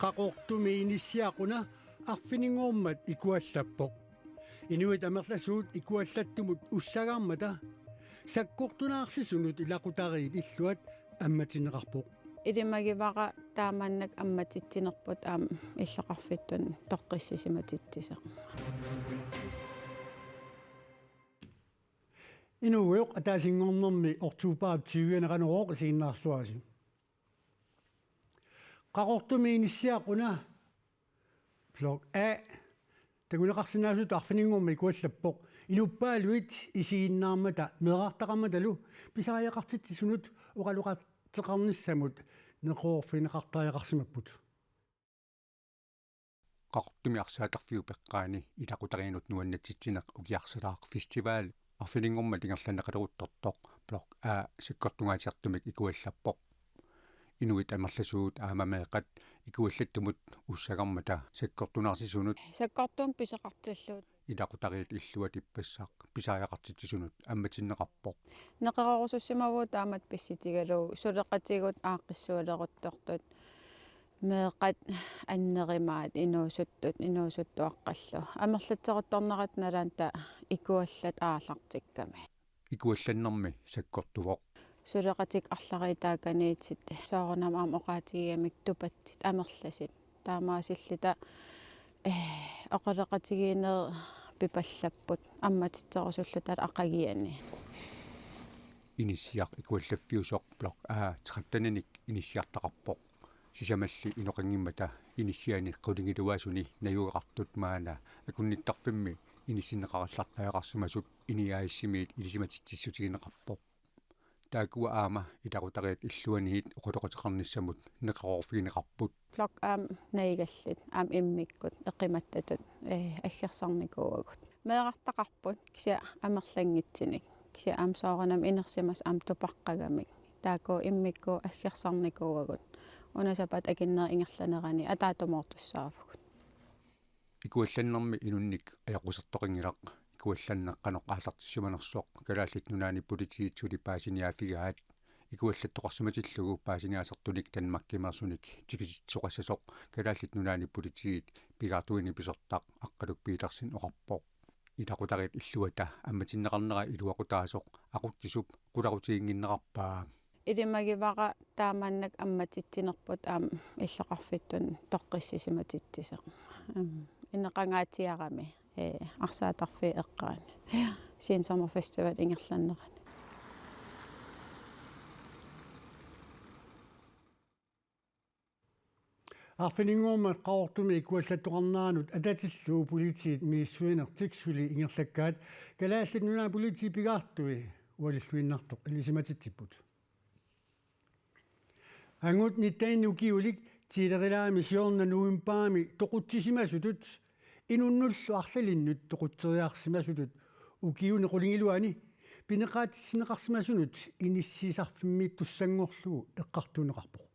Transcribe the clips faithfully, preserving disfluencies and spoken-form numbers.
Qaqortumi inissiaq una arfininngormat ikuallappoq. Inuit amerlasuut ikuallattumut ussagarmata sakkortunaarsisunut ilaqutariit illuat ammatinneqarpoq. Ilimagivara taamannak ammatitsinerput aamma illoqarfittut toqqissisimatitsisarmat. Inuugujoq ataasinngornermi oktobarip tyve-ani Qanorooq isiginnaarluarisi. Qaqortumi inissiaq una Blok A takuneqarsinnaasutut arfininngormat ikuallappoq. Inuppaaluit isiginnaarmata meerartaqarmatalu pisariaqartitsisunut oqaloqateqarnissamut neqeroorfigineqartariaqarsimapput. Qaqortumi arsaattarfiup eqqaani ilaqutariinnut nuannatsitsineq Ukiarsalaaq Festival arfininngormat ingerlanneqaleruttortoq Blok A sakkortungaatsiartumik ikuallappoq. Inuit amerlasuut aamma meeqqat ikuallattumut ussagarmata sakkortunaarsisunut Sakkortuumik pisoqartillugu ilaqutariit illuat ippassaq pisariaqartitsisunut ammatinneqarpoq. Neqeroorusussimavugut taamatut pissutigalugu suleqatigut aaqqissuuleruttortut, meeqqat annerimaat inuusuttut, inuusuttuaqqallu. Amerlatseruttornerata nalaani taava ikuallat aallartikkamiuk. Ikuallannermi sakkortuvoq. Suleqatikka arlariit taakaniittut soorunami aamma oqaatigigamikku tupatsit amerlasut. Taamaasilluta, eh, oqaloqatigiinnerit pipallapput ammatitserusulluta aqaguani. Inissiaq ikuallaffiusoq Blok A tretten-inik inissiartaqarpoq. Sisamalli inoqanngimmata inissiani qulingiluaasuni najugaqartut maanna akunnittarfimmi inissinneqarallartariaqarsimasut INI A/S-imiit ilisimatitsissutigineqarpoq. Taakkua aamma ilaqutariit illuanniit oqaloqateqarnissamut neqeroorfigineqarput. Blok A-mi najugallit aamma immikkut eqimattatut, eh, aggersarnikuuagut. Meerartaqarput kisianni amerlanngitsunik. Kisianni aamma soorunami inersimasut aamma tupaqqagamik. Taakku immikkut aggersarnikuuagut. Una sapaatip akunneri ingerlanerani ataatsimoortussaavugut. Ikuallannermi inunnik ajoqusertoqanngilaq. Ikuallanneq qanoq aallartissimanersoq Kalaallit Nunaanni Politiit suli paasiniaaffigaat. Ikuallattoqarsimatillugu paasiniaasartunik Danmarkimeersunik tikisitsisoqassasoq Kalaallit Nunaanni Politiit pigaartuini pisortaq Aqqaluk Petersen oqarpoq. Ilaqutariit illuata ammatinneqarnera iluaqutaasoq aqutsisup qularutiginnginneqarpaa. Ilimagivara taamannak ammatitsinerput aamma illoqarfittut toqqissisimatitsisarmat. Aamma ineqangaatsiarami, eh, arsaattarfiup eqqaani. Sen Sommer Festival ingerlannerani. Arfininngormat Qaqortumi ikuallattoqarneranut atatillugu politiit misissuinertik suli ingerlakkaat Kalaallit Nunaanni Politiit pigaartui ualilluinnartoq ilisimatitsipput. Angut nitten ukiulik Tiilerilaami siorna novembarimi toqutsisimasutut inunnullu arlalinnut toqutseriarsimasutut ukiuni qulingiluani pineqaatissinneqarsimasunut inissiisarfimmiittussanngorlugu eqqartuunneqarpoq.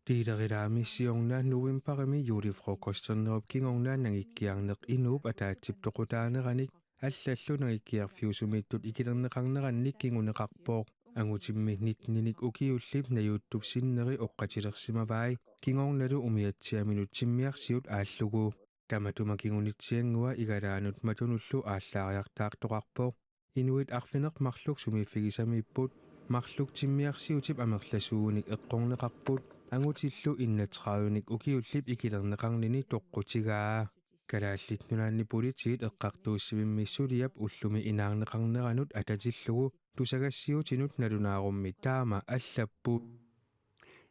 Tiilerilaami siorna novembarimi julefrokosternerup kingorna nangikkiarneq inuup ataatsip toqutaaneranik allallu nangikkiarfiusumiittut ikilerneqarnerannik kinguneqarpoq. Angutimmi nitten-inik ukiullip najuuttup sinneri oqqatilersimavai kingornalu umiatsiaminut timmiarsiut aallugu. Tamatuma kingunitsianngua igalaanut matunullu aallaariartaartoqarpoq. Inuit arfineq-marluk sumiiffigisamiipput, marluk timmiarsiutip amerlasuunik eqqorneqarput, angutillu enogtredive-nik ukiullip ikilerneqarnini toqqutigaa. Kalaallit Nunaanni Politiit eqqartuussivimmi suliap ullumi inaarneqarneranut atatillugu tusagassiuutinut nalunaarummi taama allapput.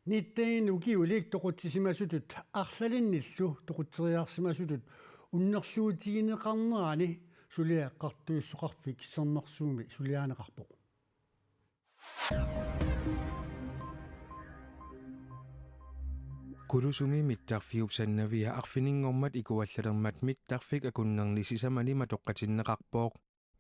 Nitten ukiulik toqutsisimasutut arlalinnillu toqutseriarsimasutut unnerluutigineqarnerani suliaq eqqartuisoqarfik Sermersuumi suliarineqarpoq. Kulusumi mittarfiup sannavia arfininngormat ikuallalermat mittarfik akunnerni sisamani matoqqatinneqarpoq.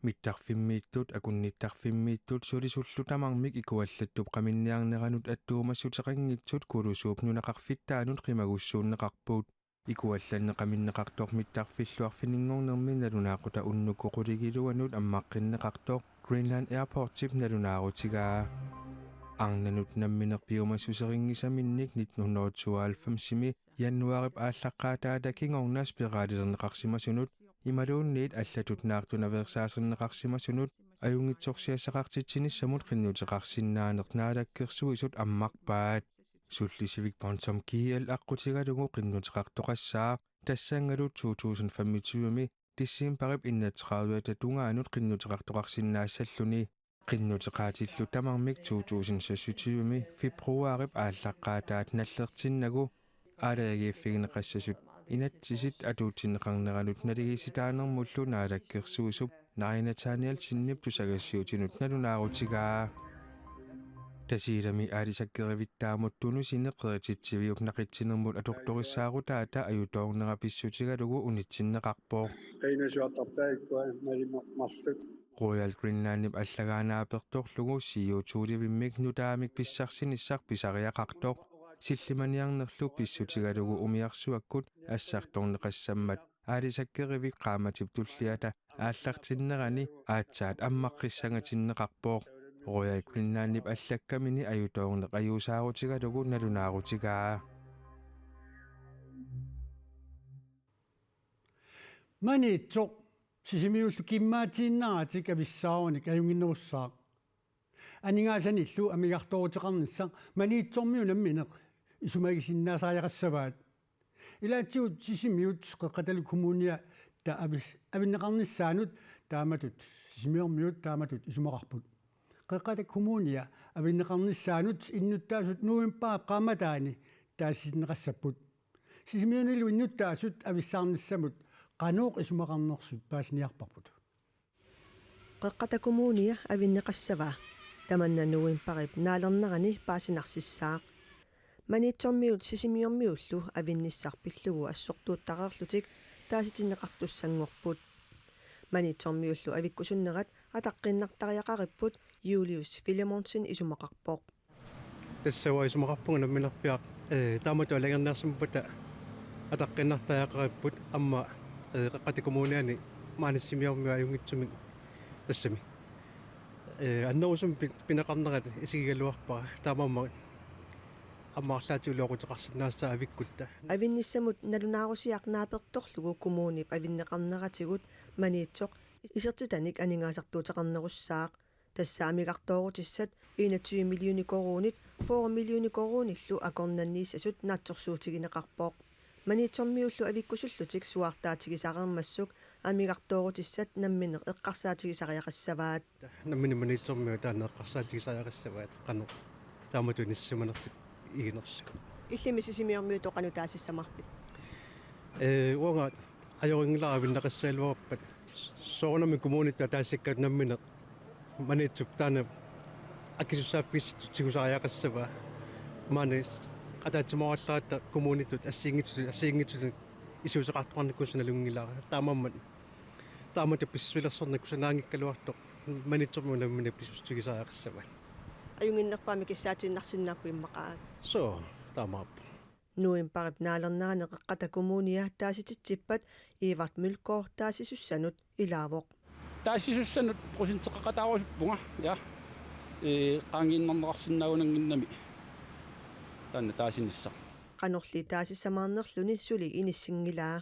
Mittarfimmiittut akunnittarfimmiittut sulisullu tamarmik ikuallattup qaminniarneranut attuumassuteqanngitsut Kulusuup nunaqarfittaanut qimagussuunneqarput. Ikuallanneq qaminneqartoq mittarfillu arfininngornermi nalunaaqutaq unnukkut qulingiluanut ammaqqinneqartoq Greenland Airportsip nalunaarutigaa. Arnanut nammineq piumassuserinngisaminnik nitten hundrede tooghalvfemsimi januaarip aallaqqaataata kingorna spiralilerneqarsimasunut imaluunniit allatut naartunaveersaaserneqarsimasunut ajunngitsorsiassaqartitsinissamut qinnuteqarsinnaaneq Naalakkersuisut ammarpaat. Sullisivik punktum G L aqqutigalugu qinnuteqartoqassaaq, tassanngalu to tusind femogtyvemi decembarip enogtredivete tungaanut qinnuteqartoqarsinnaassalluni. Qinnuteqaatillu tamarmik to tusind seksogtyvemi februaarip aallaqqaataata nallertinnagu aalajangiiffigineqassasut inatsisit atuutsinneqarneranut naligiissitaanermullu Naalakkersuisup Naaja Nathanielsenip tusagassiuutinut nalunaarutigaa. Tasiilami aalisakkerivittaamut tunusini qerititsiviup naqitsinermut atortorissaarutaata ajutoornera pissutigalugu unitsinneqarpoq. Qinasuartartaakkua nalimma marluk. Royal Greenlandip allagaa naapertorlugu C O to-livimmik nutaamik pissarsinissaq pisariaqartoq sillimaniarnerlu pissutigalugu umiarsuakkut assartorneqassammat aalisakkerivik qaammatip tulliata aallartinnerani aatsaat ammaqqissangatinneqarpoq. Royal Greenlandip allakkamini ajutoorneq ajuusaarutigalugu nalunaarutigaa. Maniitsoq Sisimiullu kimmaatiinnaratik avissaarunik ajunnginnerussaaq. Aningaasanillu amigartooruteqarnissaq Maniitsormiut nammineq isumagisinnaasariaqassavaat. Ilaatigut Sisimiut Qeqqata Kommuniata avis-, avinneqarnissaanut taamatut, Sisimiormiut taamatut isumaqarput. Qeqqata Kommunia avinneqarnissaanut innuttaasut novembarip qaammataani taasitinneqassapput. Sisimiunilu innuttaasut avissaarnissamut qanoq isumaqarnersut paasiniarparput. Qeqqata Kommunia avinneqassava? Tamanna novembarip naalernerani paasinarsissaaq. Maniitsormiut Sisimiormiullu avinnissaq pillugu assortuuttareerlutik taasitinneqartussanngorput. Maniitsormiullu avikkusunnerat ataqqiinnartariaqaripput Julius Filemonsen isumaqarpoq. Tassa uanga isumaqarpunga namminerpiaq, ee, taamatut aalajangerniarsimappata ataqqiinnartariaqaripput aamma, ee, Qeqqata Kommuniani maani Sisimiormiut ajunngitsumik tassami. Ee, annerusumik pi-, pineqarnerat isigigaluarpara taamaammat aamma arlaatigut iluaquteqarsinnaassusaa avikkutta. Avinnissamut nalunaarusiaq naapertorlugu kommunip avinneqarneratigut Maniitsoq isertitanik aningaasartuuteqarnerussaaq. Tassa amigartoorutissat enogtyve millioner koruunit fyrre millioner koruunillu akornanniissasut naatsorsuutigineqarpoq. Maniitsormiullu avikkusullutik suaartaatigisareermassuk amigartoorutissat nammineq eqqarsaatigisariaqassavaat. Nammineq Maniitsormiut taanna eqqarsaatigisariaqassavaat qanoq taamatut inissisimanertik iginersut. Illimmi Sisimiormiutut qanoq taasissamaarpit? Ee, uanga ajorinngilara avinneqassagaluarpat. Soorunami kommunitut ataasiakkaatut nammineq Maniitsup taanna akisussaaffigisatut tigusariaqassavaa. Maani ataatsimoorallaratta kommunitut assigiinngitsut, assigiinngitsut isuuseqartoqarnikuusoq nalunngilara. Taamaammat taamatut pissusilersorneq kusananngikkaluartoq Maniitsormiut nammineq pissusigisariaqassavaat. Ajunnginnerpaamik kissaatiinnarsinnaapput immaqa. Suu, taamaappoq. Novembarip naalernerani Qeqqata Kommunia taasititsippat Evert Mølgaard taasisussanut ilaavoq. Taasisussanut procenteqaqataarusuppunga, ja. Ee, qaangiinnarneqarsinnaagunannginnami taanna taasinissaq. Qanorli taasissamaarnerluni suli inissinngilaa.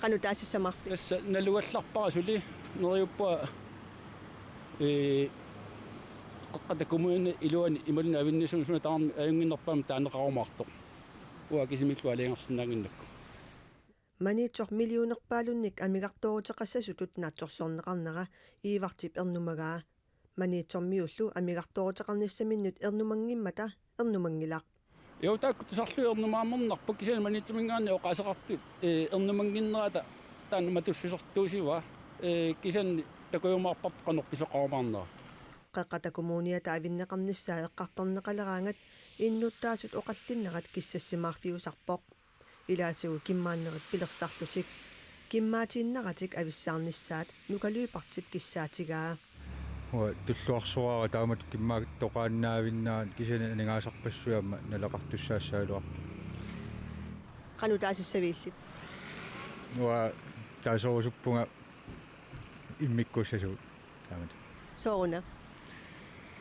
Qanoq taasissamaarpit? Tassa nalugallarpara suli neriuppunga, ee, Qeqqata Kommunini iluani imaluunniit avinnissamut suna tamarmi ajunnginnerpaamik taaneqarumaartoq. Uanga kisimillugu aalajangersinnaannginnakku. Maniitsoq millionerpaalunnik amigartooruteqassasutut naatsorsorneqarnera Evertip ernumagaa. Maniitsormiullu amigartooruteqarnissaminnut ernumanngimmata ernumanngilaq. Joo, taakku tusarlugit ernumaammernarput, kisianni Maniitsuminngaanniit oqaaseqartut, ee, ernumannginnerata taanna matussusertuusivaa, ee, kisianni takujumaarparput qanoq pisoqarumaarnera. Qeqqata Kommuniata avinneqarnissaa eqqartorneqaleraangat innuttaasut oqallinnerat kissassimaarfiusarpoq. Ilaatigut kimmaannerit pilersarlutik. Kimmaatiinnaratik avissaarnissaat Nuka Lyberthip kissaatigaa. Uanga tulluarsoraara taamatut kimmaattoqaannaavinnaanerat kisianni aningaasarpassuit aamma naleqartussaassagaluarput. Qanoq taasissaviillit? Uanga taasorusuppunga immikkuussasugut taamatut. Sooruna?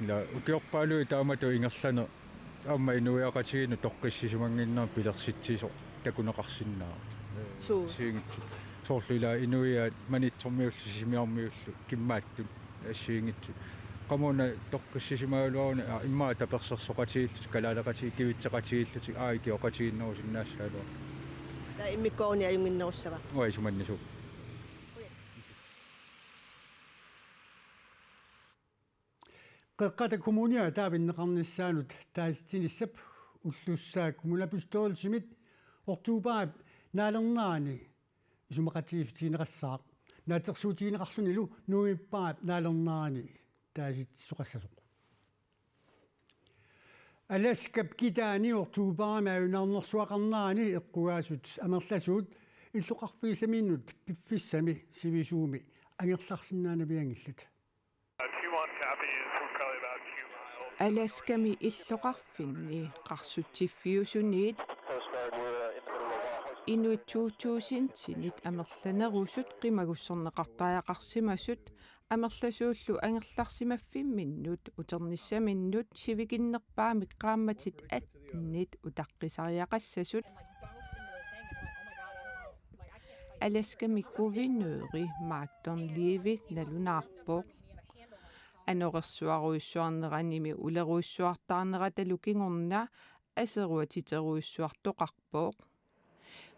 Ila ukiorpaaluit taamatut ingerlaneq aamma inuiaqatigiinnut toqqissisimannginnermik pilersitsisoq takuneqarsinnaavoq. Suu. Assigiinngitsut. Soorlu ila inuiaat Maniitsormiullu Sisimiormiullu kimmaattut assigiinngitsut. Qamuuna toqqissisimagaluaruni, aa, immaqa tapersersoqatigiillutik, kalaaleqatigiit, kivitseqatigiillutik, aa, ikioqatigiinnerusinnaassagaluarput. Taava immikkooruni ajunnginnerussava? Uanga isumanni suu. Qeqqata Kommunia taavinneqarnissaanut taasitsinissap ullussaa kommunalbestyrelsimit oktobarip naalernerani isumaqatigiissutigineqassaaq, naatsorsuutigineqarlunilu novembarip naalernerani taasitsisoqassasoq. Alaskap kitaani oktobarimi ajunaarnersuaqarnerani eqqugaasut amerlasuut illoqarfigissaminnut piffissami sivisuumi angerlarsinnaanavianngillat. Alaskami illoqarfinni qarsutsiffiusuniit inuit to tusindinit amerlanerusut qimagussorneqartariaqarsimasut amerlasuullu angerlarsimaffimminnut uternissaminnut sivikinnerpaamik qaammatit attenit utaqqisariaqassasut Alaskami guvernøri Mark Dunleavy nalunaarpoq. Anorersuarujussuarneranimi ulerujussuartaarneratalu kingorna aseruatiterujussuartoqarpoq.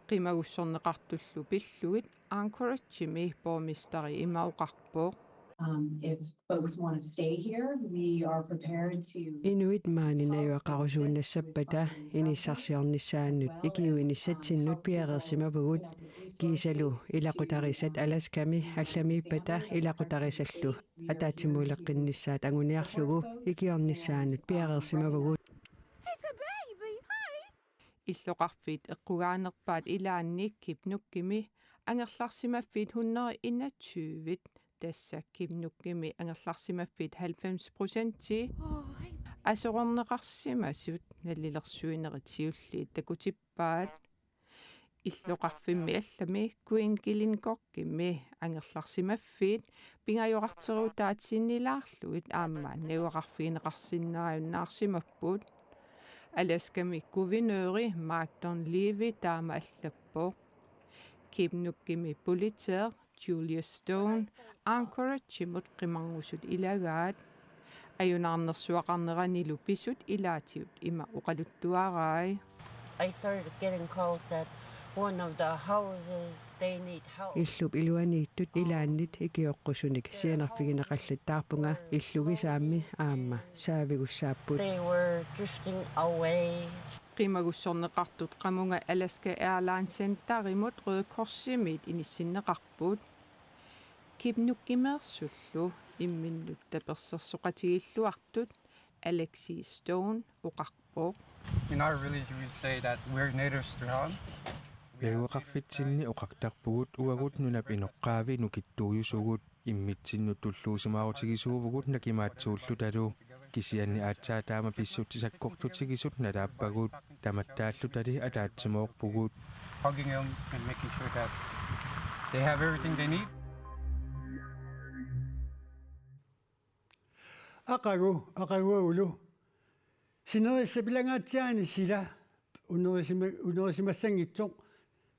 Qimagussorneqartullu pillugit Anchoragemi borgmesteri ima oqarpoq. Um, if folks want to stay here, we are prepared to Inuit maani najugaqarusuinnassappata inissarsiornissaannut ikiuinissatsinnut piareersimavugut, kiisalu ilaqutarisat Alaskami allamiippata ilaqutarisallu ataatsimuuleqqinnissaat anguniarlugu ikiornissaannut piareersimavugut. Illoqarfiit eqqugaanerpaat ilaanni Kipnukimi angerlarsimaffiit hundrede enogtyve, tassa Kipnukimi angerlarsimaffiit halvfems procenti, aserorneqarsimasut nalilersuinerit siulliit takutippaat. Illoqarfimmi allami Queen Gillingockimi angerlarsimaffiit pingajorarterutaat sinnilaarlugit aamma najugaqarfigineqarsinnaajunnaarsimapput. Alaskami guvernøri Mark Dunleavy taama allappoq. Kipnukimi politeeq Julia Stone Anchoragemut qimarngusut ilagaat. Ajunaarnersuaqarneranilu pisut ilaatigut ima oqaluttuarai. I started getting calls that one of the houses, they need help. Illup iluaniittut ilaannit ikioqqusunik sianerfigineqallattaarpunga illugisaammi aamma saavigussaapput. They were drifting away. Qimagussorneqartut qamunga Alaska Airlines Centerimut Røde Korsimiit inissinneqarput. Kipnukimeersullu imminnut tapersersoqatigiilluartut Alexis Stone oqarpoq. In our village, we'd say that we're natives to town. Najugaqarfitsinni oqartarpugut uagut nunap inoqqaavi nukittuujusugut, immitsinnut tulluusimaarutigisuuvugut nakimaatsuullutalu. Kisianni aatsaat taama pissutsit sakkortutigisut nalaappagut, tamattaallutali ataatsimoorpugut. Hugging them and making sure that they have everything they need. Aqagu, aqaguagulu. Sinerissap ilangaatsiaani sila unerisima-, unerisimassanngitsoq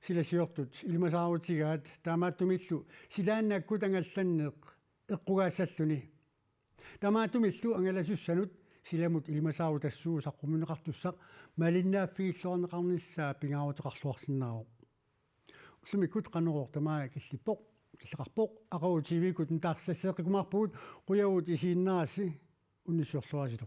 silasiortut ilimasaarutigaat, taamaattumillu silaannakkut angallanneq eqqugaassalluni. Taamaattumillu angalasussanut silamut ilimasaarut tassuugu saqqummiunneqartussaq malinnaaffigilluarneqarnissaa pingaaruteqarluarsinnaavoq. Ullumikkut Qanorooq tamaat killippoq, killeqarpoq, aqagu T V-kkut nutaarsiassaqikkumaarpugut, qujavugut isiginnaarassi, unnussiorluarisilu.